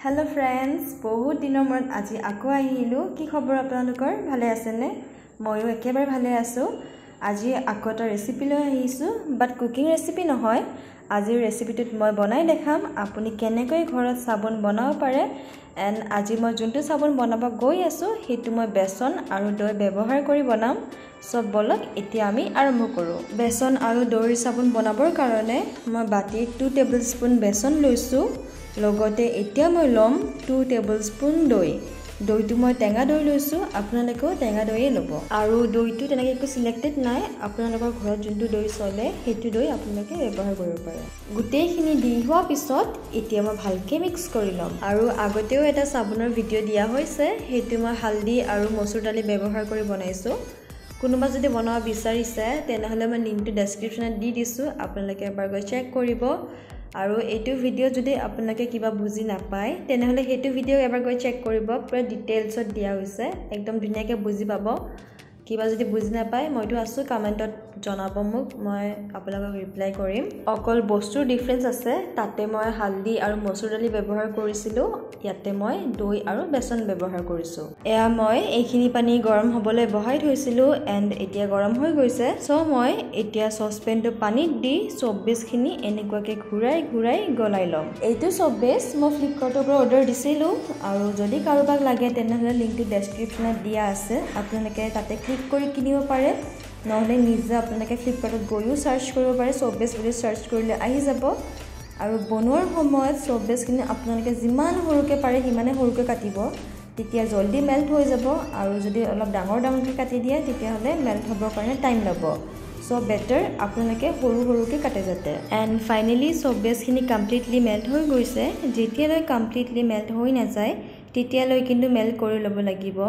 Hello' friends, বহুত দিনৰ মূৰত আজি আকৌ আহিলোঁ। কি খবৰ আপোনালোকৰ? ভালে আছেনে? ময়ো একেবাৰে ভালে আছোঁ। আজি আকৌ এটা ৰেচিপি লৈ আহিছোঁ, বাট কুকিং ৰেচিপি নহয়। আজিৰ ৰেচিপিটোত মই বনাই দেখাম আপুনি কেনেকৈ ঘৰত চাবোন বনাব পাৰে। এণ্ড আজি মই যোনটো চাবোন বনাব গৈ আছোঁ, সেইটো মই বেচন আৰু দৈ ব্যৱহাৰ কৰি বনাম। চ' ব'লক, এতিয়া আমি আৰম্ভ কৰোঁ। বেচন আৰু দৈৰ চাবোন বনাবৰ কাৰণে মই বাতিত 2 টেবুল স্পুন বেচন লৈছোঁ। লগতে এতিয়া মই ল'ম 2 টেবুল স্পুন দৈ। দৈটো মই টেঙা দৈ লৈছোঁ, আপোনালোকেও টেঙা দৈয়ে ল'ব। আৰু দৈটো তেনেকৈ একো চিলেক্টেড নাই, আপোনালোকৰ ঘৰত যোনটো দৈ চলে, সেইটো দৈ আপোনালোকে ব্যৱহাৰ কৰিব পাৰে। গোটেইখিনি দি হোৱাৰ পিছত এতিয়া মই ভালকৈ মিক্স কৰি ল'ম। আৰু আগতেও এটা চাবোনৰ ভিডিঅ' দিয়া হৈছে, সেইটো মই হালধি আৰু মচুৰ দালি ব্যৱহাৰ কৰি বনাইছোঁ। কোনোবা যদি বনাব বিচাৰিছে, তেনেহ'লে মই লিংকটো ডেছক্ৰিপশ্যনত দি দিছোঁ, আপোনালোকে এবাৰ গৈ চেক কৰিব। আৰু এইটো ভিডিঅ' যদি আপোনালোকে কিবা বুজি নাপায়, তেনেহ'লে সেইটো ভিডিঅ' এবাৰ গৈ চেক কৰিব। পূৰা ডিটেইলছত দিয়া হৈছে, একদম ধুনীয়াকৈ বুজি পাব। কিবা যদি বুজি নাপায়, মইতো আছোঁ, কমেণ্টত জনাব মোক, মই আপোনালোকক ৰিপ্লাই কৰিম। অকল বস্তুৰ ডিফাৰেঞ্চ আছে, তাতে মই হালধি আৰু মচুৰ দালি ব্যৱহাৰ কৰিছিলোঁ, ইয়াতে মই দৈ আৰু বেচন ব্যৱহাৰ কৰিছোঁ। এয়া মই এইখিনি পানী গৰম হ'বলৈ বহাই থৈছিলোঁ এণ্ড এতিয়া গৰম হৈ গৈছে। চ' মই এতিয়া চচপেনটো পানীত দি চ'প বেচখিনি এনেকুৱাকৈ ঘূৰাই ঘূৰাই গলাই ল'ম। এইটো চ'প বেচ মই ফ্লিপকাৰ্টৰ পৰা অৰ্ডাৰ দিছিলোঁ আৰু যদি কাৰোবাক লাগে, তেনেহ'লে লিংকটো ডেছক্ৰিপশ্যনত দিয়া আছে, আপোনালোকে তাতে ক্লিক কৰি কিনিব পাৰে। নহ'লে নিজে আপোনালোকে ফ্লিপকাৰ্টত গৈও চাৰ্চ কৰিব পাৰে, চ'প বেচ বুলি চাৰ্চ কৰিলে আহি যাব। আৰু বনোৱাৰ সময়ত চ'প বেচখিনি আপোনালোকে যিমান সৰুকৈ পাৰে সিমানে সৰুকৈ কাটিব, তেতিয়া জল্দি মেল্ট হৈ যাব। আৰু যদি অলপ ডাঙৰ ডাঙৰকৈ কাটি দিয়ে, তেতিয়াহ'লে মেল্ট হ'বৰ কাৰণে টাইম ল'ব। চ' বেটাৰ আপোনালোকে সৰু সৰুকৈ কাটে যাতে। এণ্ড ফাইনেলি চ'প বেচখিনি কমপ্লিটলি মেল্ট হৈ গৈছে। যেতিয়ালৈ কমপ্লিটলি মেল্ট হৈ নাযায়, তেতিয়ালৈ কিন্তু মেল্ট কৰি ল'ব লাগিব।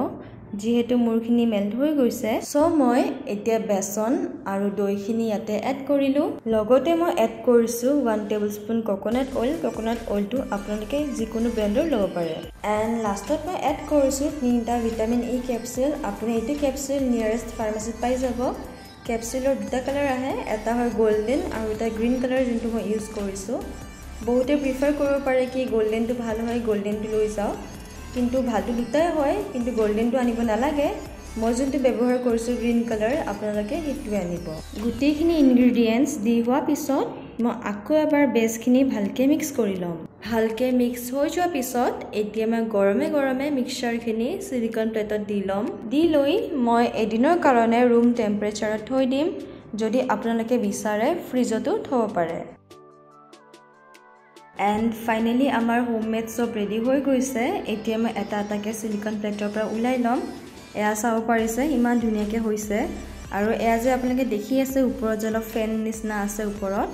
যিহেতু মোৰখিনি মেল্ট হৈ গৈছে, চ' মই এতিয়া বেচন আৰু দৈখিনি ইয়াতে এড কৰিলোঁ। লগতে মই এড কৰিছোঁ 1 table spoon coconut oil. Coconut অইলটো আপোনালোকে যিকোনো ব্ৰেণ্ডৰ ল'ব পাৰে। এণ্ড লাষ্টত মই এড কৰিছোঁ তিনিটা ভিটামিন ই কেপচুল। আপুনি এইটো কেপচুল নিয়েৰেষ্ট ফাৰ্মাচীত পাই যাব। কেপচুলৰ দুটা কালাৰ আহে, এটা হয় গল্ডেন আৰু এটা গ্ৰীণ কালাৰ, যোনটো মই ইউজ কৰিছোঁ। বহুতে প্ৰিফাৰ কৰিব পাৰে কি গল্ডেনটো ভাল হয়, গল্ডেনটো লৈ যাওঁ। কিন্তু ভালটো দুটাই হয়, কিন্তু গল্ডেনটো আনিব নালাগে। মই যোনটো ব্যৱহাৰ কৰিছোঁ গ্ৰীণ কালাৰ, আপোনালোকে সেইটোৱে আনিব। গোটেইখিনি ইনগ্ৰিডিয়েণ্টছ দি হোৱাৰ পিছত মই আকৌ এবাৰ বেচখিনি ভালকৈ মিক্স কৰি ল'ম। ভালকৈ মিক্স হৈ যোৱাৰ পিছত এতিয়া মই গৰমে গৰমে মিক্সাৰখিনি চিলিকন প্লেটত দি ল'ম। দি লৈ মই এদিনৰ কাৰণে ৰুম টেম্পাৰেচাৰত থৈ দিম। যদি আপোনালোকে বিচাৰে, ফ্ৰিজতো থ'ব পাৰে। এণ্ড ফাইনেলি আমাৰ হোম মেড চ'প ৰেডি হৈ গৈছে। এতিয়া মই এটা এটাকৈ চিলিকন প্লেটৰ পৰা ওলাই ল'ম। এয়া চাব পাৰিছে, ইমান ধুনীয়াকৈ হৈছে। আৰু এয়া যে আপোনালোকে দেখি আছে, ওপৰত যে অলপ ফেন নিচিনা আছে ওপৰত,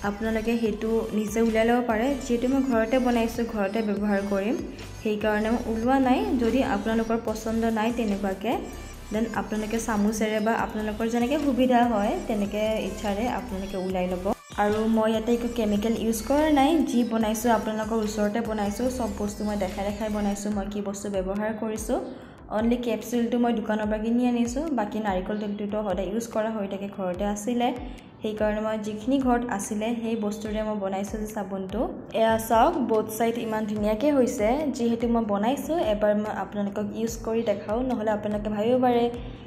আপোনালোকে সেইটো নিজে ওলাই ল'ব পাৰে। যিহেতু মই ঘৰতে বনাইছোঁ, ঘৰতে ব্যৱহাৰ কৰিম, সেইকাৰণে মই ওলোৱা নাই। যদি আপোনালোকৰ পচন্দ নাই তেনেকুৱাকৈ, then আপোনালোকে চামুচেৰে বা আপোনালোকৰ যেনেকৈ সুবিধা হয়, তেনেকৈ ইচ্ছাৰে আপোনালোকে ওলাই ল'ব। আৰু মই ইয়াতে একো কেমিকেল ইউজ কৰা নাই। যি বনাইছোঁ, আপোনালোকৰ ওচৰতে বনাইছোঁ। চব বস্তু মই দেখাই দেখাই বনাইছোঁ, মই কি বস্তু ব্যৱহাৰ কৰিছোঁ। অনলি কেপচুলটো মই দোকানৰ পৰা কিনি আনিছোঁ। বাকী নাৰিকল তেলটোতো সদায় ইউজ কৰা হৈ থাকে, ঘৰতে আছিলে। সেইকাৰণে মই যিখিনি ঘৰত আছিলে, সেই বস্তুৰে মই বনাইছোঁ যে চাবোনটো। এয়া চাওক, ব'থ ছাইড ইমান ধুনীয়াকৈ হৈছে। যিহেতু মই বনাইছোঁ, এবাৰ মই আপোনালোকক ইউজ কৰি দেখাওঁ। নহ'লে আপোনালোকে ভাবিব পাৰে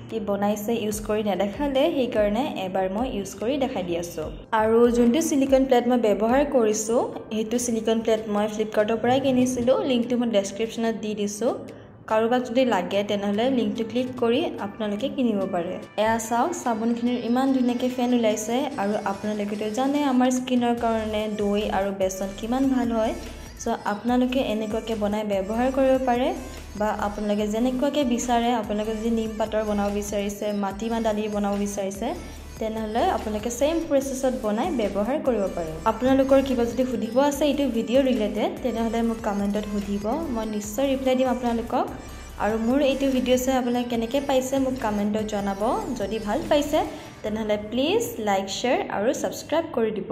কি বনাইছে, ইউজ কৰি নেদেখালে। সেইকাৰণে এবাৰ মই ইউজ কৰি দেখাই দি আছোঁ। আৰু যোনটো চিলিকন প্লেট মই ব্যৱহাৰ কৰিছোঁ, সেইটো চিলিকন প্লেট মই ফ্লিপকাৰ্টৰ পৰাই কিনিছিলোঁ। লিংকটো মই ডেছক্ৰিপশ্যনত দি দিছোঁ। কাৰোবাক যদি লাগে, তেনেহ'লে লিংকটো ক্লিক কৰি আপোনালোকে কিনিব পাৰে। এয়া চাওক, চাবোনখিনিৰ ইমান ধুনীয়াকৈ ফেন ওলাইছে। আৰু আপোনালোকেতো জানে আমাৰ স্কিনৰ কাৰণে দৈ আৰু বেচন কিমান ভাল হয়। চ' আপোনালোকে এনেকুৱাকৈ বনাই ব্যৱহাৰ কৰিব পাৰে বা আপোনালোকে যেনেকুৱাকৈ বিচাৰে। আপোনালোকে যদি নিম পাতৰ বনাব বিচাৰিছে, মাটিমাহ দালিৰ বনাব বিচাৰিছে, তেনেহ'লে আপোনালোকে ছেইম প্ৰচেছত বনাই ব্যৱহাৰ কৰিব পাৰে। আপোনালোকৰ কিবা যদি সুধিব আছে এইটো ভিডিঅ' ৰিলেটেড, তেনেহ'লে মোক কমেণ্টত সুধিব, মই নিশ্চয় ৰিপ্লাই দিম আপোনালোকক। আৰু মোৰ এইটো ভিডিঅ' চাই আপোনালোকে কেনেকৈ পাইছে, মোক কমেণ্টত জনাব। যদি ভাল পাইছে, তেনেহ'লে প্লিজ লাইক, শ্বেয়াৰ আৰু ছাবস্ক্ৰাইব কৰি দিব।